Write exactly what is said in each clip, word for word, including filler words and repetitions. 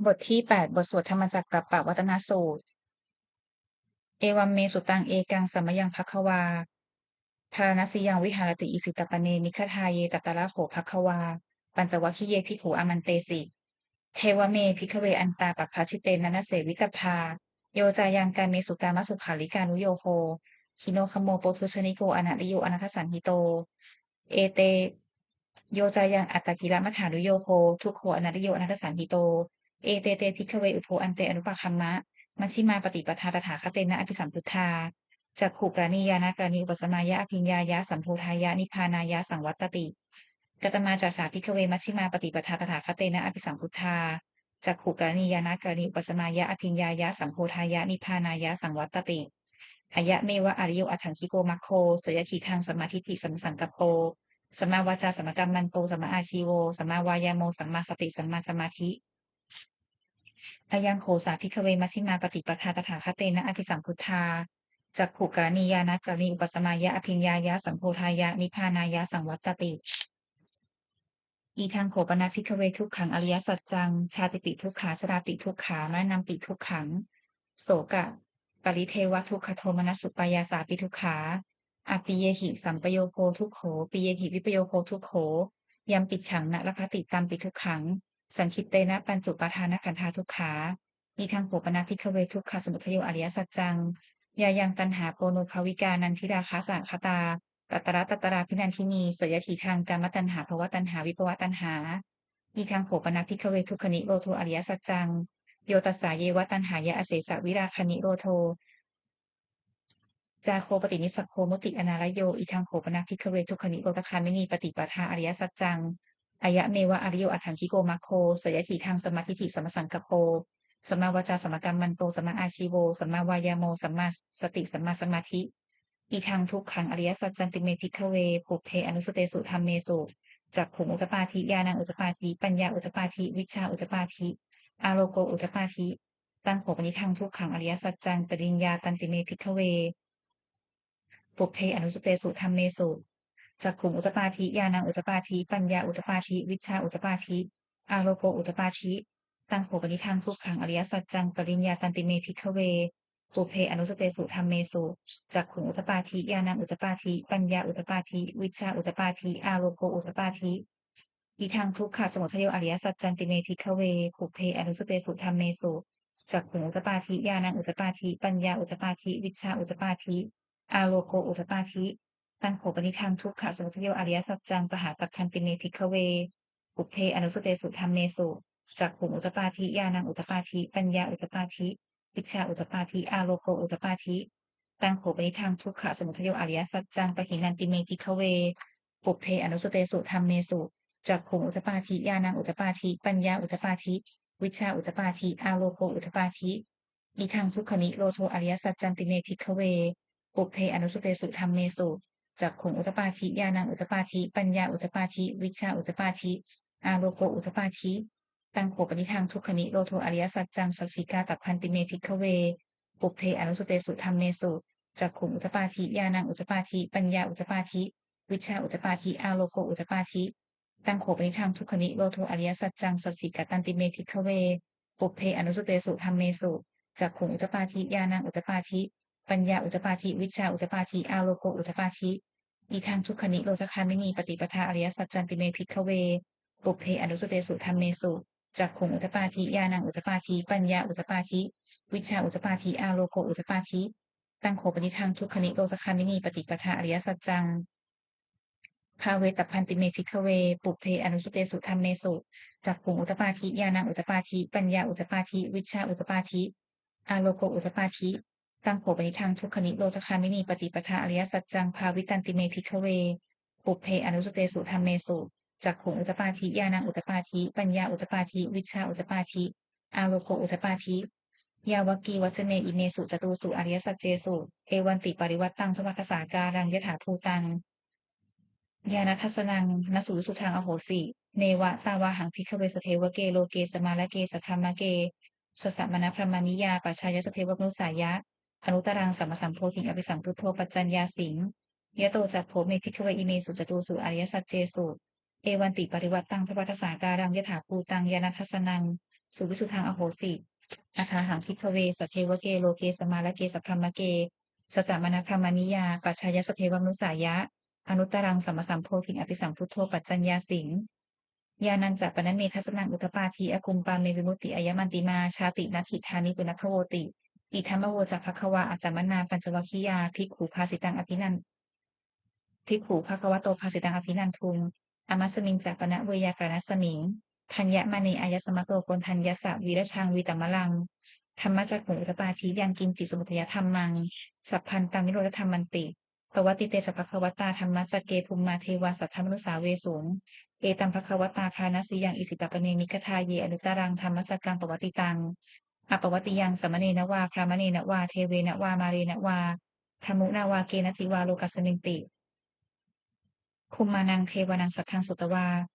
บทที่แปด บทสวดธรรมจักกัปปวัตนสูตร Evaṃ me sutaṃ. Ekaṃ samayaṃ bhagavā bārāṇasiyaṃ viharati isipatane migadāye. Tatra kho bhagavā pañcavaggiye bhikkhū āmantesi. Devame bhikkhave antā pabbajitena na sevitabbā. Yo cāyaṃ kāmesu kāmasukhallikānuyogo hīno gammo pothujjaniko anariyo anatthasañhito ete yo cāyaṃ attakilamathānuyogo dukkho anariyo anatthasañhito ete te bhikkhave ubho ante anupagamma majjhimā paṭipadā tathāgatena abhisambuddhā cakkhukaraṇī ñāṇakaraṇī upasamāya abhiññāya sambodhāya nibbānāya saṃvattati. Katamā ca sā bhikkhave majjhimā paṭipadā tathāgatena abhisambuddhā cakkhukaraṇī ñāṇakaraṇī upasamāya abhiññāya sambodhāya nibbānāya saṃvattati? Ayameva ariyo aṭṭhaṅgiko maggo, seyyathīdaṃ sammādiṭṭhi sammāsaṅkappo sammāvācā sammākammanto sammāājīvo sammāvāyāmo sammāsati sammāsamādhi. Ayaṃ kho sā bhikkhave majjhimā paṭipadā tathāgatena abhisambuddhā cakkhukaraṇī ñāṇakaraṇī upasamāya abhiññāya sambodhāya nibbānāya saṃvattati. Idaṃ kho pana bhikkhave dukkhaṃ ariyasaccaṃ: jātipi dukkhā jarāpi dukkhā maraṇampi dukkhaṃ sokaparidevadukkhadomanassupāyāsāpi dukkhā appiyehi sampayogo dukkho piyehi vippayogo dukkho yampicchaṃ na labhati tampi dukkhaṃ saṅkhittena pañcupādānakkhandhā dukkhā. Idaṃ kho pana bhikkhave dukkhasamudayo ariyasaccaṃ: yāyaṃ taṇhā ponobbhavikā nandirāgasahagatā tatra tatrābhinandinī seyyathīdaṃ kāmataṇhā bhavataṇhā vibhavataṇhā. Idaṃ kho pana bhikkhave dukkhanirodho ariyasaccaṃ: yo tassāyeva taṇhāya asesavirāganirodho cāgo paṭinissaggo mutti anālayo. Idaṃ kho pana bhikkhave dukkhanirodhagāminī paṭipadā ariyasaccaṃ: ayameva ariyo aṭṭhaṅgiko maggo, seyyathīdaṃ sammādiṭṭhi sammāsaṅkappo sammāvācā sammākammanto sammāājīvo sammāvāyāmo sammāsati sammāsamādhi. Idaṃ dukkhaṃ ariyasaccanti me bhikkhave pubbe ananussutesu dhammesu cakkhuṃ udapādi ñāṇaṃ udapādi paññā udapādi vijjā udapādi āloko udapādi. Taṃ kho panidaṃ dukkhaṃ ariyasaccaṃ pariññātanti me bhikkhave pubbe ananussutesu dhammesu cakkhuṃ udapādi ñāṇaṃ udapādi paññā udapādi vijjā udapādi āloko udapādi. Taṃ kho panidaṃ dukkhaṃ ariyasaccaṃ pariññātanti me bhikkhave pubbe ananussutesu dhammesu cakkhuṃ udapādi ñāṇaṃ udapādi paññā udapādi vijjā udapādi āloko udapādi. Idaṃ dukkhasamudayo ariyasaccanti me bhikkhave pubbe ananussutesu dhammesu cakkhuṃ udapādi ñāṇaṃ udapādi paññā udapādi vijjā udapādi āloko udapādi. Taṃ kho panidaṃ dukkhasamudayo ariyasaccaṃ pahātabbanti me bhikkhave pubbe ananussutesu dhammesu cakkhuṃ udapādi ñāṇaṃ udapādi paññā udapādi vijjā udapādi āloko udapādi. Taṃ kho panidaṃ dukkhasamudayo ariyasaccaṃ pahīnanti me bhikkhave pubbe ananussutesu dhammesu cakkhuṃ udapādi ñāṇaṃ udapādi paññā udapādi vijjā udapādi āloko udapādi. Idaṃ dukkhanirodho ariyasaccanti me bhikkhave pubbe ananussutesu dhammesu cakkhuṃ udapādi ñāṇaṃ udapādi paññā udapādi vijjā udapādi āloko udapādi. Taṃ kho panidaṃ dukkhanirodho ariyasaccaṃ sacchikātabbanti me bhikkhave pubbe ananussutesu dhammesu cakkhuṃ udapādi ñāṇaṃ udapādi paññā udapādi vijjā udapādi āloko udapādi. Taṃ kho panidaṃ dukkhanirodho ariyasaccaṃ sacchikatanti me bhikkhave pubbe ananussutesu dhammesu cakkhuṃ udapādi ñāṇaṃ udapādi paññā udapādi vijjā udapādi āloko udapādi. Idaṃ dukkhanirodhagāminī paṭipadā ariyasaccanti me bhikkhave pubbe ananussutesu dhammesu cakkhuṃ udapādi ñāṇaṃ udapādi paññā udapādi vijjā udapādi āloko udapādi. Taṃ kho panidaṃ dukkhanirodhagāminī paṭipadā ariyasaccaṃ bhāvetabbanti me bhikkhave pubbe ananussutesu dhammesu cakkhuṃ udapādi ñāṇaṃ udapādi paññā udapādi vijjā udapādi āloko udapādi. Taṃ kho panidaṃ dukkhanirodhagāminī paṭipadā ariyasaccaṃ bhāvitanti me bhikkhave pubbe ananussutesu dhammesu cakkhuṃ udapādi ñāṇaṃ udapādi paññā udapādi vijjā udapādi āloko udapādi. Yāvakīvañca me imesu catūsu ariyasaccesu evantiparivaṭṭaṃ dvādasākāraṃ yathābhūtaṃ ñāṇadassanaṃ na suvisuddhaṃ ahosi, neva tāvāhaṃ bhikkhave sadevake loke samārake sabrahmake sassamaṇabrāhmaṇiyā pajāya sadevamanussāya anuttaraṃ sammāsambodhiṃ abhisambuddho paccaññāsiṃ. Yato ca kho me bhikkhave imesu catūsu ariyasaccesu evantiparivaṭṭaṃ dvādasākāraṃ yathābhūtaṃ ñāṇadassanaṃ suvisuddhaṃ ahosi. Athāhaṃ bhikkhave sadevake loke samārake sabrahmake sassamaṇabrāhmaṇiyā pajāya sadevamanussāya anuttaraṃ sammāsambodhiṃ abhisambuddho paccaññāsiṃ. Yānañca pana me dassanaṃ udapādi, akuppā me vimutti, ayamantimā jāti, natthidāni punabbhavoti. Idamavoca bhagavā. Attamanā pañcavaggiyā bhikkhū bhāsitaṃ abhinan- bhikkhū bhagavato bhāsitaṃ abhinanduṃ. Imasmiñca pana veyyākaraṇasmiṃ bhaññamāne āyasmato Koṇḍaññassa virajaṃ vītamalaṃ dhammacakkhuṃ udapādi yaṅkiñci samudayadhammaṃ sabbantaṃ nirodhadhammanti. Pavattite ca bhagavatā dhammacakke bhummā devā saddamanussāvesuṃ. Etaṃ bhagavatā bārāṇasiyaṃ isipatane migadāye anuttaraṃ dhammacakkaṃ pavattitaṃ appavatiyaṃ samaṇena vā brāhmaṇena vā devena vā mārena vā brahmunā vā kenaci vā lokasminti. Bhummānaṃ devānaṃ saddaṃ sutvā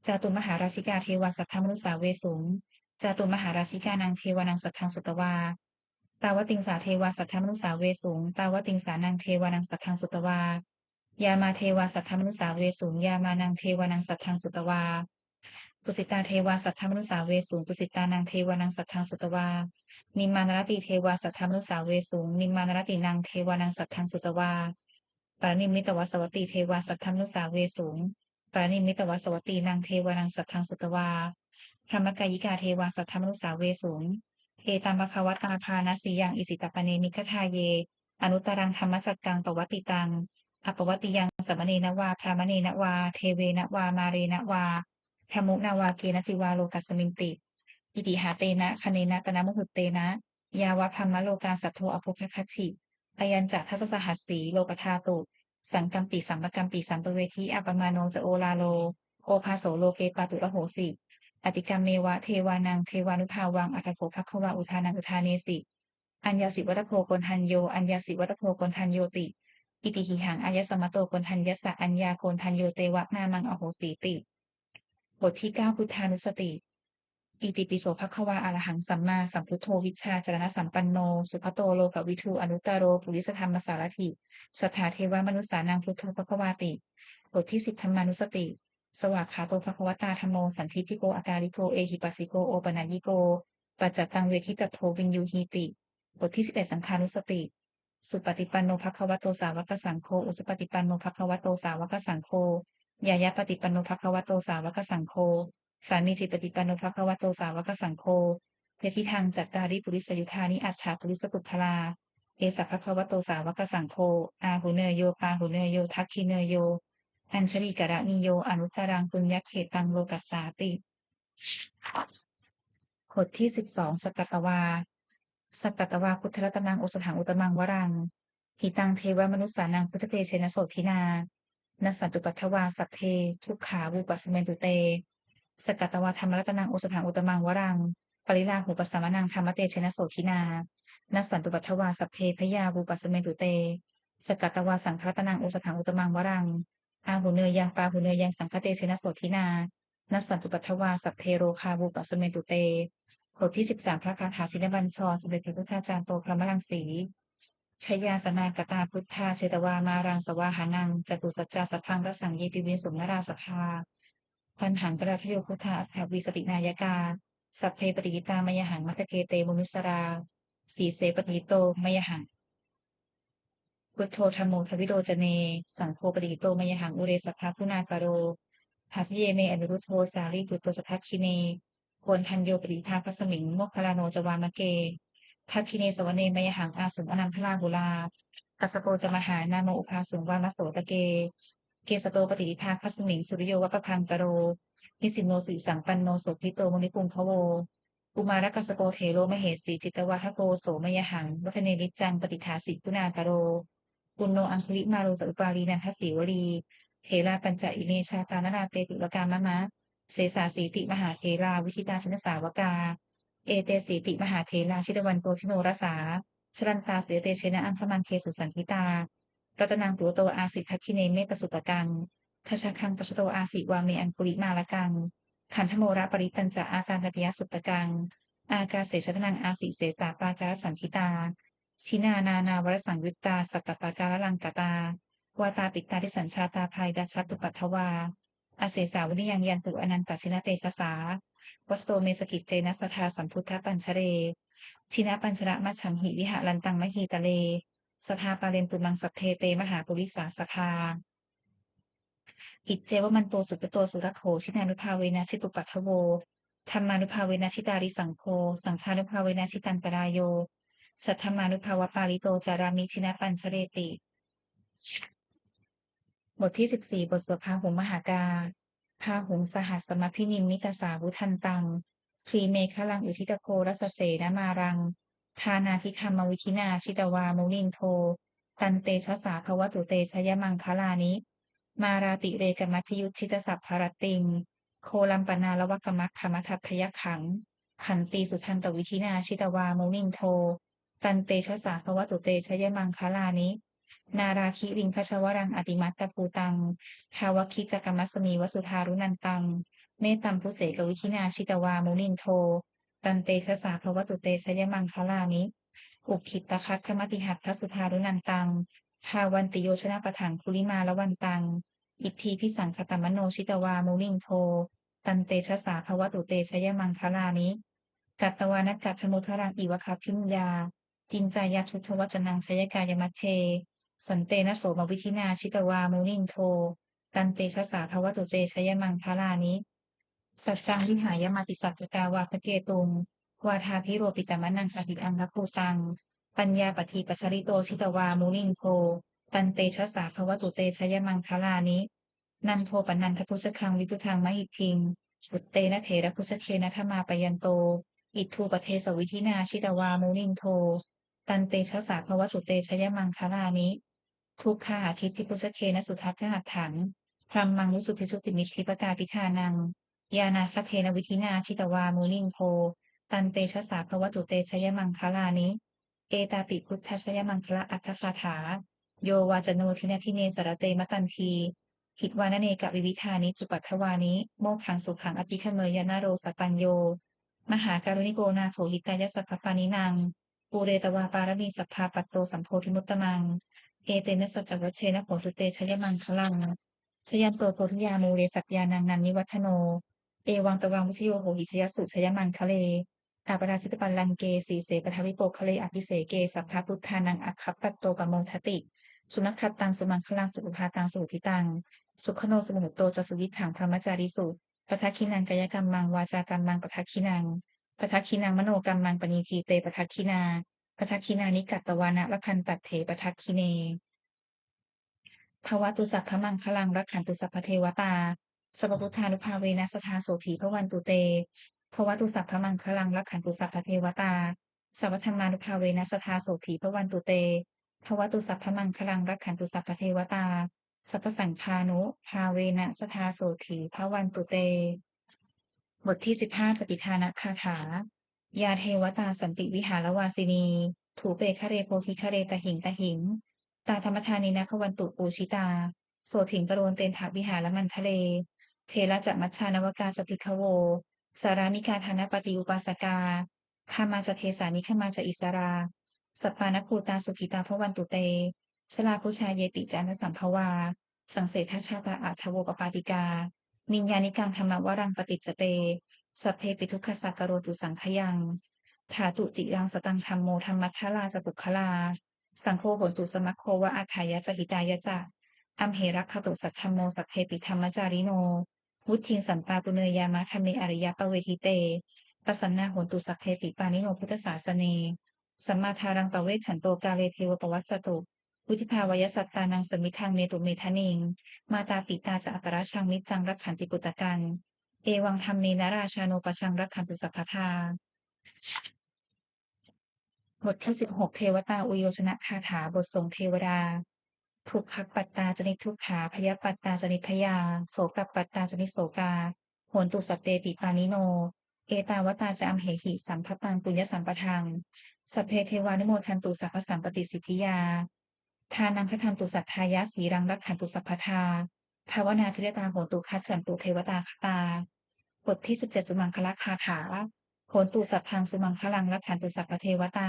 cātummahārājikā devā saddamanussāvesuṃ. Cātummahārājikānaṃ devānaṃ saddaṃ sutvā tāvatiṃsā devā saddamanussāvesuṃ. Tāvatiṃsānaṃ devānaṃ saddaṃ sutvā yāmā devā saddamanussāvesuṃ. Yāmānaṃ devānaṃ saddaṃ sutvā tusitā devā saddamanussāvesuṃ. Tusitānaṃ devānaṃ saddaṃ sutvā nimmānaratī devā saddamanussāvesuṃ. Nimmānaratīnaṃ devānaṃ saddaṃ sutvā paranimmitavasavattī devā saddamanussāvesuṃ. Paranimmitavasavattīnaṃ devānaṃ saddaṃ sutvā brahmakāyikā devā saddamanussāvesuṃ. Etaṃ bhagavatā bārāṇasiyaṃ isipatane migadāye anuttaraṃ dhammacakkaṃ pavattitaṃ appavatiyaṃ samaṇena vā brāhmaṇena vā devena vā mārena vā brahmunā vā kenaci vā lokasminti. Itiha tena khaṇena tena muhuttena yāva brahmalokā saddo abbhuggacchi. Ayañca dasasahassī lokadhātu saṅkampi sampakampi sampavedhi. Appamāṇo ca oḷāro obhāso loke pāturahosi. Atikkāmeva devānaṃ devānubhāvaṃ atha kho bhagavā udānaṃ udānesi: Aññāsi vata bho Koṇḍañño, aññāsi vata bho Koṇḍaññoti. Itihidaṃ āyasmato Koṇḍaññassa aññākoṇḍañño teva nāmaṃ ahosīti. บทที่เก้า พุทธานุสติ Itipi so bhagavā arahaṃ sammāsambuddho vijjācaraṇasampanno sugato lokavidū anuttaro purisadammasārathi satthā devamanussānaṃ buddho bhagavāti. บทที่สิบ ธัมมานุสติ Svākkhāto bhagavatā dhammo sandiṭṭhiko akāliko ehipassiko opanayiko paccattaṃ veditabbo viññūhīti. บทที่สิบเอ็ด สังฆานุสติ Supaṭipanno bhagavato sāvakasaṅgho, ujupaṭipanno bhagavato sāvakasaṅgho, ñāyapaṭipanno bhagavato sāvakasaṅgho, sāmīcipaṭipanno bhagavato sāvakasaṅgho, yadidaṃ cattāri purisayugāni aṭṭha purisapuggalā, esa bhagavato sāvakasaṅgho, āhuneyyo pāhuneyyo dakkhiṇeyyo añjalikaraṇīyo anuttaraṃ puññakkhettaṃ lokassāti. บทที่สิบสอง สักกัตวา Sakkatvā buddharatanaṃ osathaṃ uttamaṃ varaṃ, hitaṃ devamanussānaṃ buddhatejena sotthinā, nassantupaddavā sabbe dukkhā vūpasamentu te. Sakkatvā dhammaratanaṃ osathaṃ uttamaṃ varaṃ, pariḷāhūpasamanaṃ dhammatejena sotthinā, nassantupaddavā sabbe bhayā vūpasamentu te. Sakkatvā saṅgharatanaṃ osathaṃ uttamaṃ varaṃ, āhuneyyaṃ pāhuneyyaṃ saṅghatejena sotthinā, nassantupaddavā sabbe rogā vūpasamentu te. บทที่สิบสาม พระคาถาชินบัญชร สมเด็จพระพุทธาจารย์โต พรหมรังสี Jayāsanākatā buddhā jetvā māraṃ savāhanaṃ, catusaccāsabhaṃ rasaṃ ye piviṃsu narāsabhā. Taṇhaṅkarādayo buddhā aṭṭhavīsati nāyakā, sabbe patiṭṭhitā mayhaṃ matthake te munissarā. Sīse patiṭṭhito mayhaṃ buddho dhammo dvilocane, saṅgho patiṭṭhito mayhaṃ ure sabbaguṇākaro. Hadaye me anuruddho sārīputto ca dakkhiṇe, koṇḍañño patiṭṭhibhāgasmiṃ moggallāno ca vāmake. Dakkhiṇe savane mayhaṃ āsuṃ ānandarāhulā, kassapo ca mahānāmo ubhāsuṃ vāmasotake. Kesato patiṭṭhibhāgasmiṃ suriyo va pabhaṅkaro, nisinno sirisampanno sobhito munipuṅgavo. Kumārakassapo thero mahesī cittavādako, so mayhaṃ vadane niccaṃ patiṭṭhāsi guṇākaro. Puṇṇo aṅgulimālo ca upālī nandasīvalī, therā pañca ime jātā nalāṭe tilakā mama. Sesāsīti mahātherā vijitā jinasāvakā, etesīti mahātherā jitavanto jinorasā, jalantā sīlatejena aṅgamaṅgesu saṇṭhitā. Ratanaṃ purato āsi dakkhiṇe mettasuttakaṃ, dhajaggaṃ pacchato āsi vāme aṅgulimālakaṃ. Khandhamoraparittañca āṭānāṭiyasuttakaṃ, ākāse chadanaṃ āsi sesā pākārasaṇṭhitā. Jinā nānāvarasaṃyuttā sattappākāralaṅkatā, vātapittādisañjātā bāhirajjhattupaddavā, asesā vinayaṃ yantu anantajinatejasā. Vasato me sakiccena sadā sambuddhapañjare, jinapañjaramajjhamhi viharantaṃ mahītale, sadā pālentu maṃ sabbe te mahāpurisāsabhā. Iccevamanto sugato surakkho, jinānubhāvena jitupaddavo, dhammānubhāvena jitārisaṅgho, saṅghānubhāvena jitantarāyo, saddhammānubhāvapālito carāmi jinapañjareti. บทที่ สิบสี่ บทสวดพาหุงมหากา Bāhuṃ sahassamabhinimmitasāvudhantaṃ, grīmekhalaṃ uditaghorasasenamāraṃ, dānādidhammavidhinā jitavā munindo, tantejasā bhavatu te jayamaṅgalāni. Mārātirekamabhiyujjhitasabbarattiṃ, ghorampanāḷavakamakkhamathaddhayakkhaṃ, khantīsudantavidhinā jitavā munindo, tantejasā bhavatu te jayamaṅgalāni. Nāḷāgiriṃ gajavaraṃ atimattabhūtaṃ, dāvaggicakkamasanīva sudāruṇantaṃ, mettambusekavidhinā jitavā munindo, tantejasā bhavatu te jayamaṅgalāni. Ukkhittakhaggamatihatthasudāruṇantaṃ, dhāvantiyojanapathaṅgulimālavantaṃ, iddhībhisaṅkhatamano jitavā munindo, tantejasā bhavatu te jayamaṅgalāni. Katvāna kaṭṭhamudaraṃ iva gabbhinīyā, ciñcāya duṭṭhavacanaṃ janakāyamajjhe, santena somavidhinā jitavā munindo, tantejasā bhavatu te jayamaṅgalāni. Saccaṃ vihāya matisaccakavādaketuṃ, vādābhiropitamanaṃ atiandhabhūtaṃ, paññāpadīpajalito jitavā munindo, tantejasā bhavatu te jayamaṅgalāni. Nandopanandabhujagaṃ vibudhaṃ mahiddhiṃ, puttena therabhujagena damāpayanto, iddhūpadesavidhinā jitavā munindo, tantejasā bhavatu te jayamaṅgalāni. Duggāhadiṭṭhibhujagena sudaṭṭhahatthaṃ, brahmaṃ visuddhijutimiddhibakābhidhānaṃ, ñāṇāgadena vidhinā jitavā munindo, tantejasā bhavatu te jayamaṅgalāni. Etāpi buddhajayamaṅgalaaṭṭhagāthā, yo vācano dinadine sarate matandī, hitvānanekavividhāni cupaddavāni, mokkhaṃ sukhaṃ adhigameyya naro sapañño. Mahākāruṇiko nātho hitāya sabbapāṇinaṃ, pūretvā pāramī sabbā patto sambodhimuttamaṃ. Etena saccavajjena hotu te jayamaṅgalaṃ. Jayanto bodhiyā mūle sakyānaṃ nandivaḍḍhano, evaṃ tvaṃ vijayo hohi jayassu jayamaṅgale. Aparājitapallaṅke sīse paṭhavipokkhare abhiseke sabbabuddhānaṃ aggappatto pamodati. Sunakkhattaṃ sumaṅgalaṃ supabhātaṃ suhuṭṭhitaṃ, sukhaṇo sumuhutto ca suyiṭṭhaṃ brahmacārisu. Padakkhiṇaṃ kāyakammaṃ vācākammaṃ padakkhiṇaṃ, padakkhiṇaṃ manokammaṃ paṇidhī te padakkhiṇā, padakkhiṇāni katvāna labhantatthe padakkhiṇe. Bhavatu sabbamaṅgalaṃ rakkhantu sabbadevatā, sabbabuddhānubhāvena sadā sotthī bhavantu te. Bhavatu sabbamaṅgalaṃ rakkhantu sabbadevatā, sabbadhammānubhāvena sadā sotthī bhavantu te. Bhavatu sabbamaṅgalaṃ rakkhantu sabbadevatā, sabbasaṅghānubhāvena sadā sotthī bhavantu te. บทที่ สิบห้า ปัตติทานคาถา Yā devatā santi vihāravāsinī, thūpe ghare bodhighare tahiṃ tahiṃ, tā dhammadānena bhavantu pūjitā, sotthiṃ karontedha vihāramaṇḍale. Therā ca majjhā navakā ca bhikkhavo, sārāmikā dānapatī upāsakā, gāmā ca desā nigamā ca issarā, sappāṇabhūtā sukhitā bhavantu te. Jalābujā yepi ca aṇḍasambhavā, saṃsedajātā athavopapātikā, niyyānikaṃ dhammavaraṃ paṭicca te, sabbepi dukkhassa karontu saṅkhayaṃ. Ṭhātu ciraṃ sataṃ dhammo dhammaddharā ca puggalā, saṅgho hotu samaggo va atthāya ca hitāya ca. Amhe rakkhatu saddhammo sabbepi dhammacārino, vuḍḍhiṃ sampāpuṇeyyāma dhamme ariyappavedite. Pasannā hontu sabbepi pāṇino buddhasāsane, sammā dhāraṃ pavecchanto kāle devo pavassatu. Vuḍḍhibhāvāya sattānaṃ samiddhaṃ netu medaniṃ, mātā pitā ca atrajaṃ niccaṃ rakkhanti puttakaṃ, evaṃ dhammena rājāno pajaṃ rakkhantu sabbadā. บทที่ สิบหก เทวตาอุยโยชนคาถา บทส่งเทวดา Dukkhappattā ca niddukkhā, bhayappattā ca nibbhayā, sokappattā ca nissokā, hontu sabbepi pāṇino. Ettāvatā ca amhehi sambhataṃ puññasampadaṃ, sabbe devānumodantu sabbasampattisiddhiyā. Dānaṃ dadantu saddhāya, sīlaṃ rakkhantu sabbadā, bhāvanābhiratā hontu, gacchantu devatāgatā. บทที่ สิบเจ็ด สุมังคลคาถา Hontu sabbaṃ sumaṅgalaṃ, rakkhantu sabbadevatā,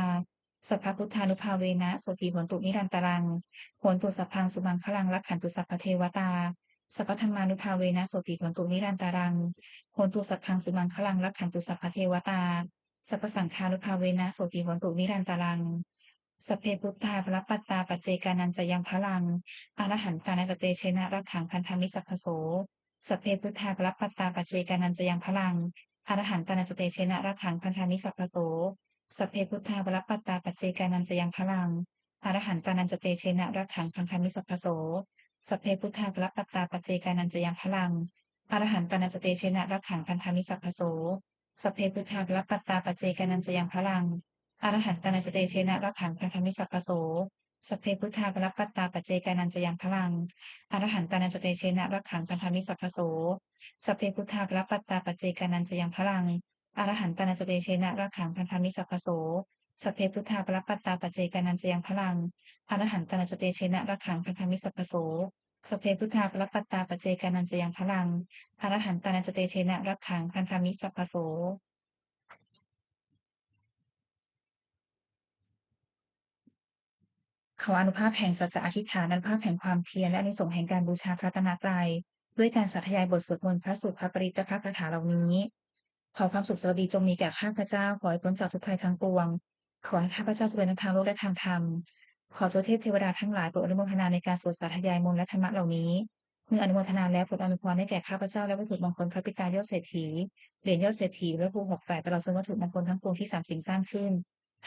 sabbabuddhānubhāvena sotthī hontu nirantaraṃ. Hontu sabbaṃ sumaṅgalaṃ, rakkhantu sabbadevatā, sabbadhammānubhāvena sotthī hontu nirantaraṃ. Hotu sabbaṃ sumaṅgalaṃ, rakkhantu sabbadevatā, sabbasaṅghānubhāvena sotthī hontu nirantaraṃ. Sabbe buddhā balappattā paccekānañca yaṃ balaṃ, arahantānañca tejena rakkhaṃ bandhāmi sabbaso. Sabbe buddhā balappattā paccekānañca yaṃ balaṃ, arahantānañca tejena rakkhaṃ bandhāmi sabbaso. Sabbe buddhā balappattā paccekānañca yaṃ balaṃ, arahantānañca tejena rakkhaṃ bandhāmi sabbaso. Sabbe buddhā balappattā paccekānañca yaṃ balaṃ, arahantānañca tejena rakkhaṃ bandhāmi sabbaso. Sabbe buddhā balappattā paccekānañca yaṃ balaṃ, arahantānañca tejena rakkhaṃ bandhāmi sabbaso. Sabbe buddhā balappattā paccekānañca yaṃ balaṃ, arahantānañca tejena rakkhaṃ bandhāmi sabbaso. Sabbe buddhā balappattā paccekānañca yaṃ balaṃ, arahantānañca tejena rakkhaṃ bandhāmi sabbaso. Sabbe buddhā balappattā paccekānañca yaṃ balaṃ, arahantānañca tejena rakkhaṃ bandhāmi sabbaso. Sabbe buddhā balappattā paccekānañca yaṃ balaṃ, arahantānañca tejena rakkhaṃ bandhāmi sabbaso. ขออานุภาพแห่งสัจจะอธิษฐาน อานุภาพแห่งความเพียร และอานิสงส์แห่งการบูชาพระรัตนตรัย ด้วยการสาธยายบทสวดมนต์พระสูตรพระปริตรพระคาถาเหล่านี้ ขอความสุขสวัสดีจงมีแก่ข้าพเจ้า ขอให้พ้นจากทุกข์ภัยทั้งปวง ขอให้ข้าพเจ้าเจริญทั้งทางโลกและทางธรรม ขอตัวเทพเทวดาทั้งหลายโปรดอนุโมทนาในการสวดสาธยายมนต์และธรรมะเหล่านี้ เมื่ออนุโมทนาแล้วโปรดอนุพรให้แก่ข้าพเจ้าและวัตถุมงคลพระปิดตายอดเศรษฐี เหรียญยอดเศรษฐี และภูหกแปด ตลอดจนวัตถุมงคลทั้งปวงที่สามสิ่งสร้างขึ้น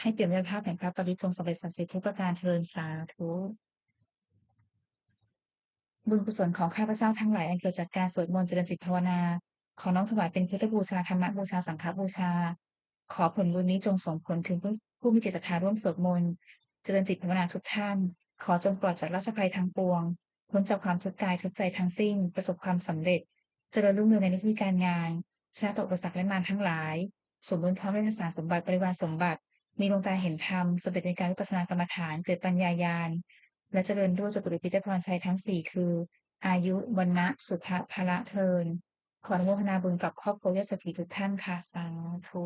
ให้เปี่ยมด้วยพระภาพแห่งพระปริตรจงสำเร็จศักดิ์สิทธิ์ทุกประการเทอญ สาธุ บุญกุศลของข้าพเจ้าทั้งหลายอันเกิดจากการสวดมนต์เจริญจิตภาวนา ขอน้อมถวายเป็นพุทธบูชา ธรรมบูชา สังฆบูชา ขอผลบุญนี้จงส่งผลถึงผู้ผู้มีจิตศรัทธาร่วมสวดมนต์ เจริญจิตภาวนาทุกท่าน ขอจงปลอดจากราชภัยทั้งปวง พ้นจากความทุกข์กายทุกข์ใจทั้งสิ้น ประสบความสำเร็จ เจริญรุ่งเรืองในหน้าที่การงาน ชนะต่ออุปสรรคและมารทั้งหลาย สมบูรณ์พร้อมด้วยสารสมบัติ บริวารสมบัติ มีดวงตาเห็นธรรม สำเร็จในการวิปัสสนากรรมฐาน เกิดปัญญาญาณ และเจริญด้วยจตุรพิธพรชัยทั้งสี่ คือ อายุ วรรณะ สุขะ พละ เทอญ ขออนุโมทนาบุญกับครอบครัวยอดเศรษฐีทุกท่านค่ะ สาธุ